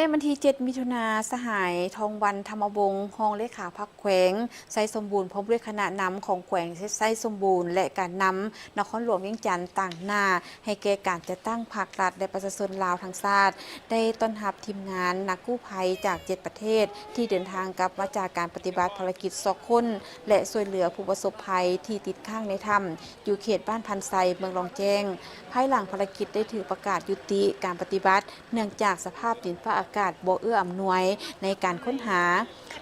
ໃນວັນທີເຈັດ ມິຖຸນາ, ສະຫາຍ ທອງວັນ ທຳມະວົງ ຮອງເລຂາພັກແຂວງໄຊສົມບູນ ພ້ອມດ້ວຍຄະນະນຳຂອງແຂວງໄຊສົມບູນ ແລະ ການນຳນະຄອນຫຼວງວຽງຈັນ ຕາງໜ້າໃຫ້ແກ່ການຈັດຕັ້ງພາກລັດ ແລະ ປະຊາຊົນລາວທັງຊາດ ໄດ້ຕ້ອນຮັບທີມງານນັກກູ້ໄພຈາກເຈັດປະເທດ ທີ່ເດີນທາງກັບມາຈາກການປະຕິບັດພາລະກິດຊອກຄົ້ນ ແລະ ຊ່ວຍເຫຼືອຜູ້ປະສົບໄພທີ່ຕິດຄ້າງໃນຖ້ຳ ຢູ່ເຂດບ້ານພັນໄຊ ເມືອງລ້ອງແຈ້ງ. ພາຍຫຼັງພາລະກິດໄດ້ຖືກປະກາດຍຸຕິການປະຕິບັດ ເນື່ອງຈາກສະພາບດິນຟ້າອາກາດບໍ່ເອື້ອອຳນວຍໃນການຄົ້ນຫາ.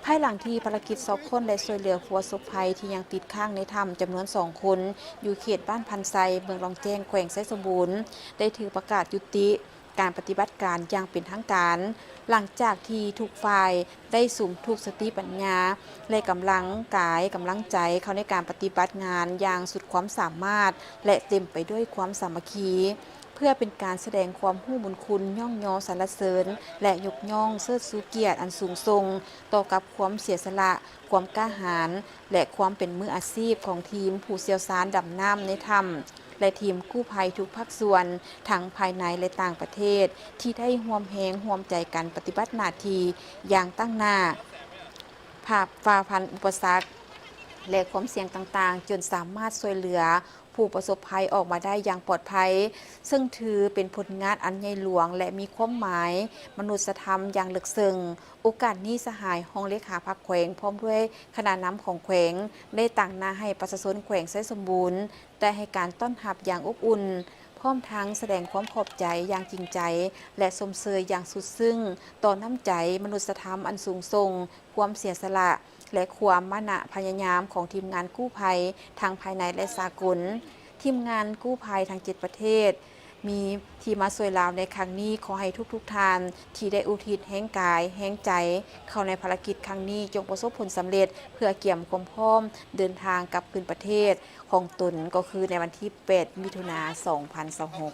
ພາຍຫຼັງທີ່ພາລະກິດຊອກຄົ້ນ ແລະ ຊ່ວຍເຫຼືອຜູ້ປະສົບໄພທີ່ຍັງຕິດຄ້າງໃນຖ້ຳຈຳນວນສອງຄົນ ຢູ່ເຂດບ້ານພັນໄຊ ເມືອງລ້ອງແຈ້ງ ແຂວງໄຊສົມບູນ ໄດ້ຖືກປະກາດຍຸຕິ ການປະຕິບັດການຢ່າງເປັນທາງການ ຫຼັງຈາກທີ່ທຸກຝ່າຍໄດ້ສຸມທຸກສະຕິປັນຍາ ແລະ ກຳລັງກາຍກຳລັງໃຈເຂົ້າໃນການປະຕິບັດງານຢ່າງສຸດຄວາມສາມາດ ແລະ ເຕັມໄປດ້ວຍຄວາມສາມັກຄີ ເພື່ອເປັນການສະແດງຄວາມຮູ້ບຸນຄຸນ ຍ້ອງຍໍສັນລະເສີນ ແລະ ຍົກຍ້ອງເຊີດຊູກຽດອັນສູງສົ່ງຕໍ່ກັບຄວາມເສຍສະຫຼະ, ຄວາມກ້າຫານ ແລະ ຄວາມເປັນມືອາຊີບຂອງທີມຜູ້ຊ່ຽວຊານດຳນ້ຳໃນຖ້ຳ ແລະ ທີມກູ້ໄພທຸກພາກສ່ວນ ທັງພາຍໃນ ແລະ ຕ່າງປະເທດ ທີ່ໄດ້ຮ່ວມແຮງຮ່ວມໃຈກັນປະຕິບັດໜ້າທີ່ຢ່າງຕັ້ງໜ້າ, ຜ່າ ຝ່າຟັນອຸປະສັກ ແລະ ຄວາມສ່ຽງຕ່າງໆ ຈົນສາມາດຊ່ວຍເຫຼືອຜູ້ປະສົບໄພອອກມາໄດ້ຢ່າງປອດໄພ, ເຊິ່ງຖືເປັນຜົນງານອັນໃຫຍ່ຫຼວງ ແລະ ມີຄວາມໝາຍມະນຸດສະທຳຢ່າງເລິກເຊິ່ງ. ໂອກາດນີ້ ສະຫາຍຮອງເລຂາພັກແຂວງ ພ້ອມດ້ວຍຄະນະນຳຂອງແຂວງ ໄດ້ຕາງໜ້າໃຫ້ປະຊາຊົນແຂວງໄຊສົມບູນ ໄດ້ໃຫ້ການຕ້ອນຮັບຢ່າງອົບອຸ່ນ, ພ້ອມທັງສະແດງຄວາມຂອບໃຈຢ່າງຈິງໃຈ ແລະ ຊົມເຊີຍຢ່າງສຸດຊຶ້ງຕໍ່ນ້ຳໃຈມະນຸດສະທຳອັນສູງສົ່ງ, ຄວາມເສຍສະຫຼະ ແລະ ຄວາມມານະພະຍາຍາມຂອງທີມງານກູ້ໄພທັງພາຍໃນ ແລະ ສາກົນ. ທີມງານກູ້ໄພທັງເຈັດປະເທດ ມີ ທີ່ມາຊ່ວຍລາວໃນຄັ້ງນີ້ ຂໍໃຫ້ທຸກໆທ່ານທີ່ໄດ້ອຸທິດແຮງກາຍແຮງໃຈເຂົ້າໃນພາລະກິດຄັ້ງນີ້ ຈົ່ງປະສົບຜົນສຳເລັດ ເພື່ອກຽມຄວາມພ້ອມເດີນທາງກັບຄືນປະເທດຂອງຕົນ ກໍຄືໃນວັນທີແປດ ມິຖຸນາ ສອງພັນຊາວຫົກ.